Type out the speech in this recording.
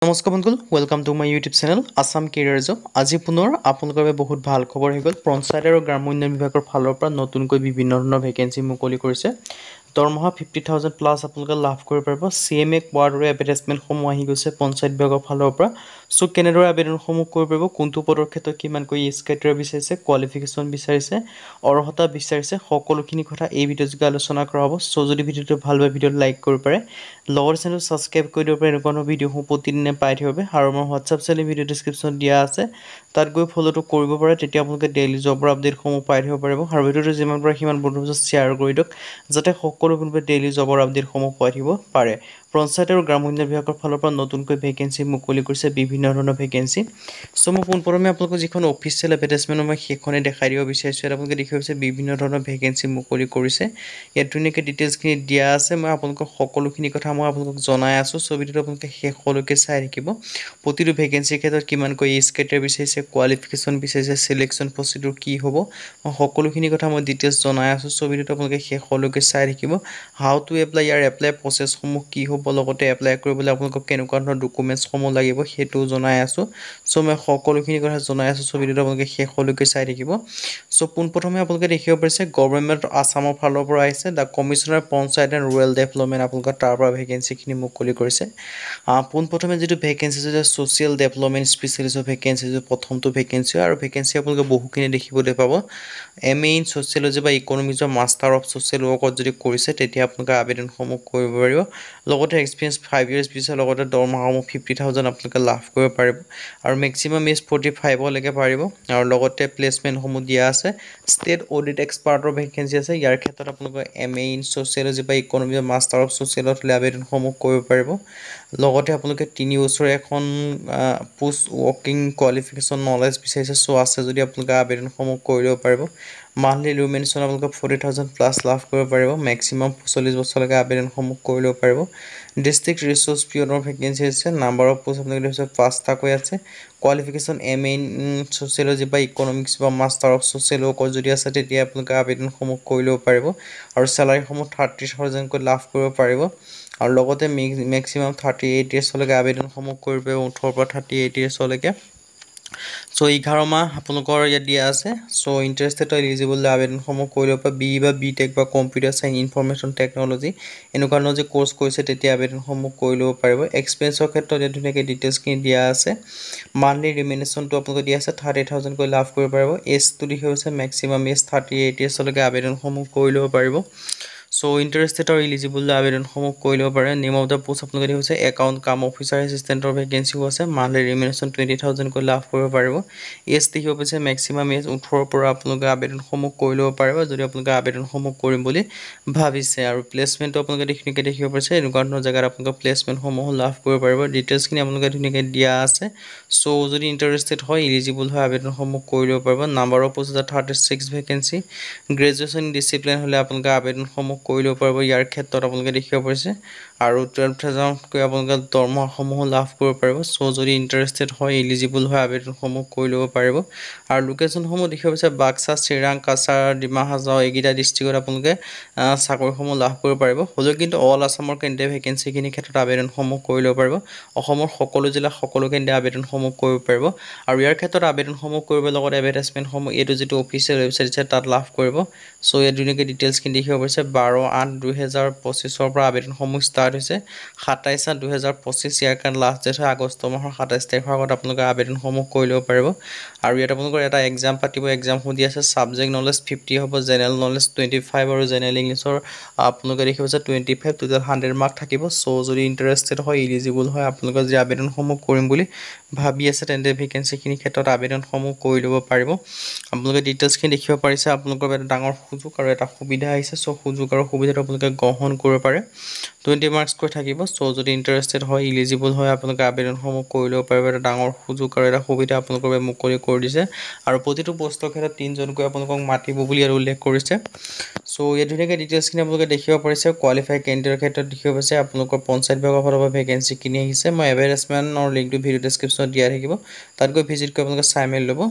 নমস্কাৰ বন্ধুসকল, welcome to my YouTube channel Assam Career Job। আজি পুনৰ আপোনালোকৰ বাবে বহুত ভাল খবৰ আহি গ'ল। পঞ্চায়ত আৰু গ্ৰাম্য উন্নয়ন বিভাগৰ ফালৰ পৰা নতুনকৈ বিভিন্ন ধৰণৰ ভেকেঞ্চি মুকলি কৰিছে। দৰমহা 50,000 প্লাছ আপোনালোকে লাভ কৰিব পাৰিব। চিএমএ কোৱাৰ্ডৰ এডভাৰটাইজমেণ্টসমূহ আহি গৈছে পঞ্চায়ত বিভাগৰ ফালৰ পৰা। চ' কেনেদৰে আবেদনসমূহ কৰিব পাৰিব, কোনটো পদৰ ক্ষেত্ৰত কিমানকৈ এজ ক্ৰাইটেৰিয়া বিচাৰিছে, কোৱালিফিকেশ্যন বিচাৰিছে, অৰ্হতা বিচাৰিছে, সকলোখিনি কথা এই ভিডিঅ'যোগে আলোচনা কৰা হ'ব। চ' যদি ভিডিঅ'টো ভাল পায়, ভিডিঅ'টো লাইক কৰিব পাৰে, লগতে চেনেলটো ছাবস্ক্ৰাইব কৰি দিব পাৰে এনেকুৱা ধৰণৰ ভিডিঅ'সমূহ প্ৰতিদিনে পাই থাকিব বাবে। আৰু আমাৰ হোৱাটছআপ চেনেল ভিডিঅ' ডিছক্ৰিপশ্যনত দিয়া আছে, তাত গৈ ফ'ল'টো কৰিব পাৰে। তেতিয়া আপোনালোকে ডেইলি জবৰ আপডেটসমূহ পাই থাকিব পাৰিব। আৰু ভিডিঅ'টো যিমান পাৰে সিমান বন্ধুৰ মাজত শ্বেয়াৰ কৰি দিয়ক, যাতে সকলো কোনোবাই ডেইলি জবৰ আপডেটসমূহ পাই থাকিব পাৰে। পঞ্চায়ত আৰু গ্ৰাম্য উন্নয়ন বিভাগৰ ফালৰ পৰা নতুনকৈ ভেকেঞ্চি মুকলি কৰিছে, বিভিন্ন ধৰণৰ ভেকেঞ্চি। চ' মই পোনপ্ৰথমে আপোনালোকক যিখন অফিচিয়েল এডভাৰটাইজমেণ্ট, মই সেইখনেই দেখাই দিব বিচাৰিছোঁ। ইয়াত আপোনালোকে দেখিব পাইছে, বিভিন্ন ধৰণৰ ভেকেঞ্চি মুকলি কৰিছে। ইয়াত ধুনীয়াকৈ ডিটেইলছখিনি দিয়া আছে। মই আপোনালোকক সকলোখিনি কথা মই আপোনালোকক জনাই আছোঁ। চ' ভিডিঅ'টো আপোনালোকে শেষলৈকে চাই থাকিব। প্ৰতিটো ভেকেঞ্চিৰ ক্ষেত্ৰত কিমানকৈ এজ ক্ৰাইটেৰিয়া বিচাৰিছে, কোৱালিফিকেশ্যন বিচাৰিছে, চিলেকশ্যন প্ৰচিডিউৰ কি হ'ব, মই সকলোখিনি কথা মই ডিটেইলছ জনাই আছোঁ। চ' ভিডিঅ'টো আপোনালোকে শেষলৈকে চাই থাকিব। How to apply, year apply প্ৰচেছসমূহ কি হ'ব, লগতে এপ্লাই কৰিবলৈ আপোনালোকক কেনেকুৱা ধৰণৰ ডকুমেণ্টছসমূহ লাগিব, সেইটোও জনাই আছোঁ। চ' মই সকলোখিনি কথা জনাই আছোঁ। চ' ভিডিঅ'টো আপোনালোকে শেষলৈকে চাই থাকিব। চ' পোনপ্ৰথমে আপোনালোকে দেখিব পাৰিছে, গভৰ্ণমেণ্ট আছামৰ ফালৰ পৰা আহিছে, the Commissioner, Panchayat and Rural Development, আপোনালোকৰ তাৰ পৰা ভেকেঞ্চিখিনি মুকলি কৰিছে। পোনপ্ৰথমে যিটো ভেকেঞ্চি আছে, ছ'চিয়েল ডেভেলপমেণ্ট স্পেচিয়েলিষ্টৰ ভেকেঞ্চি, যিটো প্ৰথমটো ভেকেঞ্চি হয়। আৰু ভেকেঞ্চি আপোনালোকে বহুখিনি দেখিবলৈ পাব। এমএ ইন ছ'চিয়লজি বা ইকনমিক্সৰ মাষ্টাৰ অফ ছ'চিয়েল ৱৰ্কত যদি কৰিছে, তেতিয়া আপোনালোকে আবেদনসমূহ কৰিব পাৰিব। লগতে এক্সপিৰিয়েঞ্চ 5 ইয়েৰ্ছ বিচাৰে। লগতে দৰমহাসমূহ 50,000 আপোনালোকে লাভ কৰিব পাৰিব আৰু মেক্সিমাম এজ 45লৈকে পাৰিব। আৰু লগতে প্লেচমেণ্টসমূহ দিয়া আছে। ষ্টেট অডিট এক্সপাৰ্টৰ ভেকেঞ্চি আছে। ইয়াৰ ক্ষেত্ৰত আপোনালোকে এমএ ইন ছ'চিয়লজি বা ইকনমিক্সৰ মাষ্টাৰ অফ ছ'চিয়েলত হ'লে আবেদনসমূহ কৰিব পাৰিব। লগতে আপোনালোকে 3 বছৰ এখন পোষ্ট ৱৰ্কিং কোৱালিফিকেশ্যন নলেজ বিচাৰিছে। চ' আছে যদি আপোনালোকে আবেদনসমূহ কৰি ল'ব পাৰিব। মান্থলি ৰিমিউনাৰেশ্যন আপোনালোকে 40,000 প্লাছ লাভ কৰিব পাৰিব। মেক্সিমাম 40 বছৰলৈকে আবেদনসমূহ কৰি ল'ব পাৰিব। ডিষ্ট্ৰিক্ট ৰিচ'ৰ্চ পিয়নৰ ভেকেঞ্চি আছে। নাম্বাৰ অফ পোষ্ট আপোনালোকে দেখিছে, পাঁচটাকৈ আছে। কোৱালিফিকেশ্যন এমএ ইন ছ'চিয়লজি বা ইকনমিক্স বা মাষ্টাৰ অফ ছ'চিয়েল ৱৰ্কৰ যদি আছে, তেতিয়া আপোনালোকে আবেদনসমূহ কৰি ল'ব পাৰিব। আৰু চেলাৰীসমূহ 30,000কৈ লাভ কৰিব পাৰিব। আৰু লগতে মেক্সিমাম 38 ইয়েৰ্ছলৈকে আবেদনসমূহ কৰিব পাৰিব, 18ৰ পৰা 38 ইয়েৰ্ছলৈকে। চ' 11 মাহ আপোনালোকৰ ইয়াত দিয়া আছে। চ' ইণ্টাৰেষ্টেড এলিজিবল আবেদনসমূহ কৰি ল'ব পাৰে। বি বা বি টেক বা কম্পিউটাৰ চায়েন্স, ইনফৰমেশ্যন টেকন'লজি এনেকুৱা ধৰণৰ যে ক'ৰ্চ কৰিছে, তেতিয়া আবেদনসমূহ কৰি ল'ব পাৰিব। এক্সপিৰিয়েঞ্চৰ ক্ষেত্ৰত ইয়াত ধুনীয়াকৈ ডিটেইলছখিনি দিয়া আছে। মান্থলি ৰিমিউনাৰেশ্যনটো আপোনালোকে দিয়া আছে, 30,000কৈ লাভ কৰিব পাৰিব। এজটো লিখা হৈছে, মেক্সিমাম এজ 38 ইয়েৰ্ছলৈকে আবেদনসমূহ কৰি ল'ব পাৰিব। চ' ইণ্টাৰেষ্টেড আৰু ইলিজিবল আবেদনসমূহ কৰি ল'ব পাৰে। নেম অফ the post আপোনালোকে দেখিছে, একাউণ্ট কাম অফিচাৰ এছিষ্টেণ্টৰ ভেকেঞ্চিও আছে। মান্থলি ৰিমিউনাৰেশ্যন 20,000কৈ লাভ কৰিব পাৰিব। এজ দেখিব পাইছে, মেক্সিমাম এজ 18ৰ পৰা আপোনালোকে আবেদনসমূহ কৰি ল'ব পাৰিব, যদি আপোনালোকে আবেদনসমূহ কৰিম বুলি ভাবিছে। আৰু প্লেচমেণ্টটো আপোনালোকে ধুনীয়াকৈ দেখিব পাৰিছে, এনেকুৱা ধৰণৰ জেগাত আপোনালোকে প্লেচমেণ্টসমূহ লাভ কৰিব পাৰিব। ডিটেইলছখিনি আপোনালোকে ধুনীয়াকৈ দিয়া আছে। চ' যদি ইণ্টাৰেষ্টেড হয়, ইলিজিবল হয়, আবেদনসমূহ কৰি ল'ব পাৰিব। Number of post 36 vacancy. Graduation discipline হ'লে আপোনালোকে আবেদনসমূহ কৰি ল'ব পাৰিব। ইয়াৰ ক্ষেত্ৰত আপোনালোকে দেখিব পাৰিছে, আৰু 12,000তকৈ আপোনালোকে দৰমহাসমূহো লাভ কৰিব পাৰিব। চ' যদি ইণ্টাৰেষ্টেড হয়, ইলিজিবল হয়, আবেদনসমূহ কৰি ল'ব পাৰিব। আৰু লোকেশ্যনসমূহ দেখিব পাৰিছে, বাক্সা, চিৰাং, কাছাৰ, ডিমা হাজাও, এইকেইটা ডিষ্ট্ৰিক্টত আপোনালোকে চাকৰিসমূহ লাভ কৰিব পাৰিব। হ'লেও কিন্তু অল আছামৰ কেণ্ডিডেট ভেকেঞ্চিখিনিৰ ক্ষেত্ৰত আবেদনসমূহ কৰি ল'ব পাৰিব। অসমৰ সকলো জিলাৰ সকলো কেণ্ডিডেট আবেদনসমূহ কৰিব পাৰিব। আৰু ইয়াৰ ক্ষেত্ৰত আবেদনসমূহ কৰিব লগত এডভাৰটাইজমেণ্টসমূহ এইটো যিটো অফিচিয়েল ৱেবছাইট আছে, তাত লাভ কৰিব। চ' ইয়াত ধুনীয়াকৈ ডিটেইলছখিনি দেখিব পাৰিছে। 12/8/2025ৰ পৰা আবেদনসমূহ ষ্টাৰ্ট হৈছে। 27/8/2025 ইয়াৰ কাৰণে লাষ্ট ডেট হয়। আগষ্ট মাহৰ 27 তাৰিখৰ আগত আপোনালোকে আবেদনসমূহ কৰি ল'ব পাৰিব। আৰু ইয়াত আপোনালোকৰ এটা এক্সাম পাতিব। এক্সামসমূহ দি আছে, ছাবজেক্ট নলেজ 50 হ'ব, জেনেৰেল নলেজ 25 আৰু জেনেৰেল ইংলিছৰ আপোনালোকে দেখিব পাইছে 25, টোটেল 100 মাৰ্ক থাকিব। চ' যদি ইণ্টাৰেষ্টেড হয়, ইলিজিবল হয়, আপোনালোকে যদি আবেদনসমূহ কৰিম বুলি ভাবি আছে, তেন্তে ভেকেঞ্চিখিনিৰ ক্ষেত্ৰত আবেদনসমূহ কৰি ল'ব পাৰিব। আপোনালোকে ডিটেইলছখিনি দেখিব পাৰিছে। আপোনালোকৰ এটা ডাঙৰ সুযোগ আৰু এটা সুবিধা আহিছে। চ' সুযোগ আৰু সুবিধাটো আপোনালোকে গ্ৰহণ কৰিব পাৰে। 20 মাৰ্কছকৈ থাকিব। চ' যদি ইণ্টাৰেষ্টেড হয়, ইলিজিবল হয়, আপোনালোকে আবেদনসমূহ কৰি ল'ব পাৰিব। এটা ডাঙৰ সুযোগ আৰু এটা সুবিধা আপোনালোকৰ বাবে মুকলি কৰি দিছে। আৰু প্ৰতিটো পষ্টৰ ক্ষেত্ৰত তিনিজনকৈ আপোনালোকক মাতিব বুলি ইয়াত উল্লেখ কৰিছে। চ' ইয়াত ধুনীয়াকৈ ডিটেইলছখিনি আপোনালোকে দেখিব পাৰিছে। কোৱালিফাই কেণ্ডিডেটৰ ক্ষেত্ৰত দেখিব পাৰিছে, আপোনালোকৰ পঞ্চায়ত বিভাগৰ ফালৰ পৰা ভেকেঞ্চিখিনি আহিছে। মই এডভাৰটাইজমেণ্টৰ লিংকটো ভিডিঅ' ডেছক্ৰিপশ্যনত দিয়া থাকিব, তাত গৈ ভিজিট কৰি আপোনালোকে চাই মেলি ল'ব।